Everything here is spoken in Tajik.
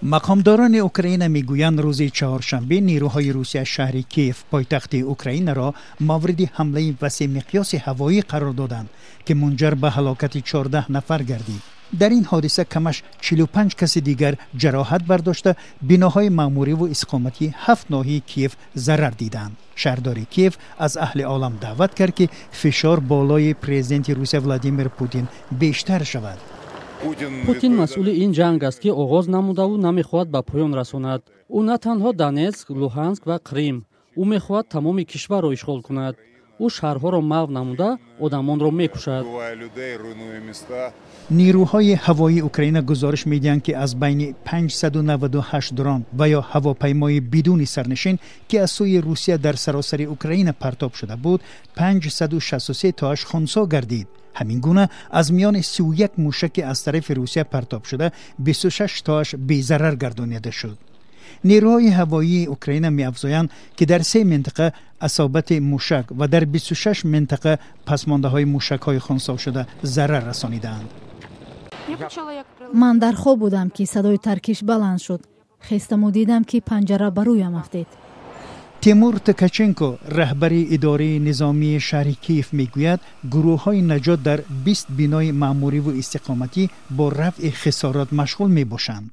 Мақомдорони Украина мегӯянд, рӯзи чаҳоршанбе нерӯҳои Русия шаҳри Киев, пойтахти Украинаро мавриди ҳамлаи васеъмиқёси ҳавоӣ қарор доданд, ки мунҷар ба ҳалокати 14 нафар гардид. Дар ин ҳодиса камаш 45 каси дигар ҷароҳат бардошта, биноҳои маъмуриву истиқоматии ҳафт ноҳияи Киев зарар диданд. Шаҳрдори Киев аз аҳли олам даъват кард, ки фишор болои президенти Русия Владимир Путин бештар шавад. Путин масъули ин ҷанг аст, ки оғоз намудаву намехоҳад ба поён расонад. Ӯ на танҳо Донетск, Луҳанск ва Қрим, ӯ мехоҳад тамоми кишварро ишғол кунад. Ӯ шаҳрҳоро маҳв намуда, одамонро мекушад. Нерӯҳои ҳавоии Украина гузориш медиҳанд, ки аз байни 598 дрон ва ё ҳавопаймои бидуни сарнишин, ки аз сӯи Русия дар саросари Украина партоб шуда буд, 563 тоаш хунсо гардид. Ҳамин гуна, аз миёни 31 мушаке аз тарафи Русия партоб шуда, 26 тоаш безарар гардонида шуд. Нерӯҳои ҳавоии Украина меафзоянд, ки дар се минтақа асобати мушак ва дар 26 минтақа пасмондаҳои мушакҳои хунсошуда зарар расонидаанд. Ман дар хоб будам, ки садои таркиш баланд шуд. Хестаму дидам, ки панҷара ба рӯям афтед. Тимур Ткаченко, раҳбари идораи низомии шаҳри Киев, мегӯяд, гурӯҳҳои наҷот дар 20 бинои маъмуриву истиқоматӣ бо рафъи хисорот машғул мебошанд.